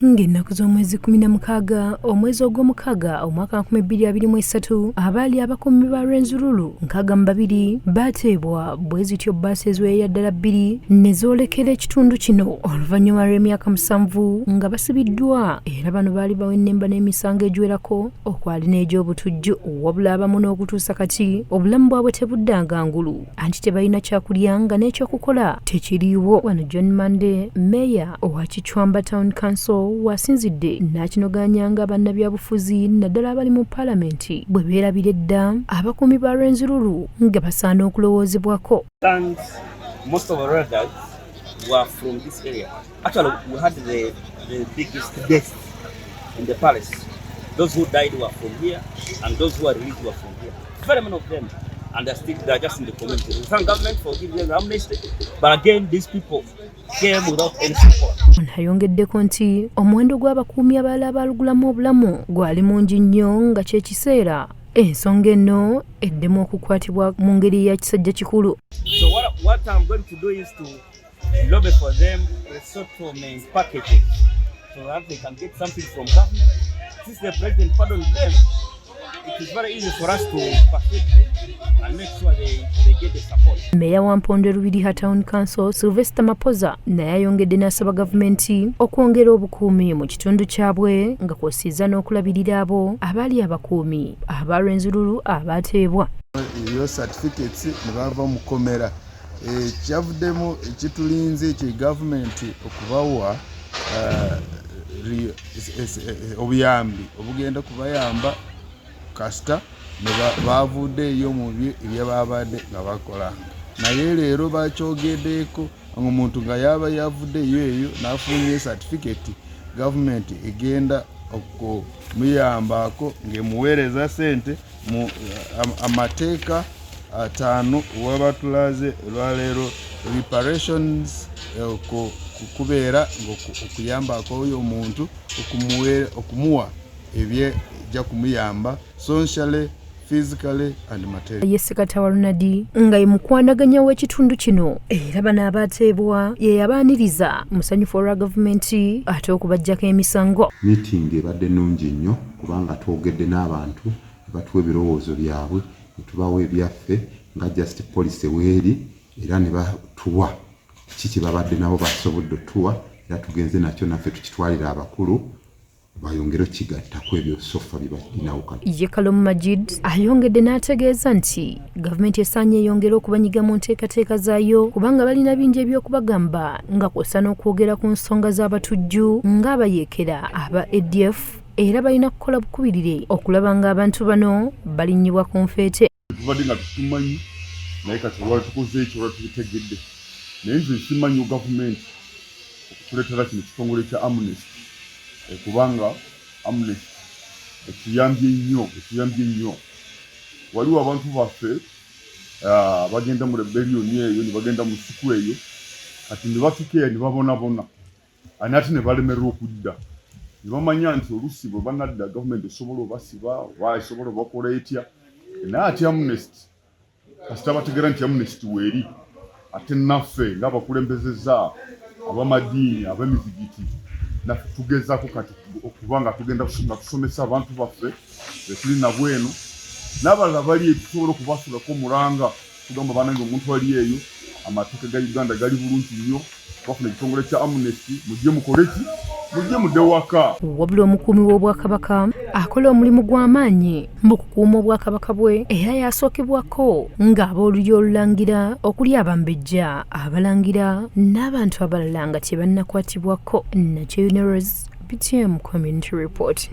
Ng'ennaku z'omwezi 16 omwezi Ogwomukaaga omwaka 2023, abaali abakuumi ba Rwenzururu 62 baateebwa, bwe zityo bbaasi eziwerera ddala bbiri ne zoolekera ekitundu kino oluvannyuma lw'emyaka 7 nga basibiddwa. Era bano baali bawennemba n'emisango egiwerako okwali n'egy'obutujju, wabula abamu n'okutuusa kati obulamu bwabwe tebuddanga ngulu, anti tebalina kyakulya nga n'ekyokukola tekiriiwo. Wano John Mande, meeya owa Kichwamba Town Council, wasinzidde n'akinoganya nga bannabyabufuzi naddala abali mu paalamenti bwe beerabira edda abakuumi ba Rwenzururu nga basaana okulowoozebwako. And most of our relatives were from this area. Actually, we had the biggest death in the palace. Those who died were from here, and those who were released were from here. Very many of them, and they're just in the community. We thank government for giving them amnesty, but again, these people came without any support. Ono ayongeddeko nti omuwendo gw'abakuumi abalala abaalugulamu obulamu gwali mungi nnyo, nga kyekiseera ensonga eno eddemu okukwatibwa mu ngeri ya kisajja kikulu. So what I'm going to do is to lobby for them resettlement packages so that they can get something from government. Since the president pardoned them, it is very easy for us to persuade them and make sure they get the support. Meeya wa Mpondwe Lhubiriha Town Council, Sylvester Mapoza, naye ayongedde n'asaba gavumenti okwongera obukuumi mu kitundu kyabwe, nga kw'osiiza n'okulabirira abo abaali abakuumi aba Rwenzururu abaateebwa. Eyo certificates ne bava mu kkomera. Kyavuddemu kitulinze ki gavumenti okubawa obuyambi obugenda kubayamba kasita ne bavuddeeyo mu bye babadde nga bakolanga. Naye leero bakyogeddeeko omuntu nga yaba yavuddeyo eyo n'afunye certificate, gavumenti egenda okumuyambako ng'emuweereza sente mu amateeka 5 webatulaze olwaleero, reparations, kubeera okuyambako oyo omuntu okumuwa ebyejja kumuyamba socially, physically and materially. Ye Ssekatawa Ronald, nga ye mukwanaganya w'ekitundu kino era bano abaateebwa ye yabaaniriza, musanyufu olwa gavumenti ate okubaggyako emisango. Meeting ebadde nnungi nnyo kubanga twogedde n'abantu ne batuwa ebirowoozo byabwe ne tubawa ebyaffe nga just policy weeri, era ne batuwa ki kye babadde nabo basobodde otuwa, era tugenze nakyo naffe tukitwalira abakulu bayongere okigattako ebyo so far bye balinawo kati. Ye Kalom Majid ayongedde n'ategeeza nti gavumenti esaanye eyongere okubanyiga mu nteekateeka zaayo, kubanga balina bingi eby'okubagamba, nga kw'ossa n'okwogera ku nsonga z'abatujju ng'abayeekera aba ADF, era balina kukola bukubirire okulaba ng'abantu bano balinnyibwa ku nfeete. Tubadde nga tetumanyi, naye kati olwali tukoze ekyo, olwa tubitegedde. Naye nze nsimanyi gavumenti okutuleetera kino ekitongole kya Amnesty, kubanga Amnesty ekiyambye nnyo, ekiyambye nnyo. Waliwo abantu baffe bagenda mu rebellion eyo ne bagenda mu suku eyo, kati ne batuuka eyo ne babonabona, ate ne balemererwa okudda, ne bamanya nti oluusi bwe banadda gavumenti esobola obasiba oba esobola obakola etya. Naye ate Amnesty, kasita bategeera nti Amnesty weeri, ate naffe ng'abakulembezeza ab'amadiini, ab'emizigiti, naffe tugezaako kati okuba nga tugenda nga tusomesa abantu baffe betuli nabwo eno n'abalala bali eyo, tusobola okubasulako omulanga, tugamba, "Banange, omuntu ali eyo, amateeka ga Uganda gali bulungi nnyo, bafuna ekitongole kya Amnesty, mujje mukole ki, mujje mudde waka." Wabula omukuumi w'obwakabaka akola omulimu gw'amaanyi mu kukuuma obwakabaka bwe, era yasookebwako ng'ab'olulyo olulangira okuli abambejja, abalangira n'abantu abalala nga tebannakwatibwako. Nakyeyoneros, BTM Community Report.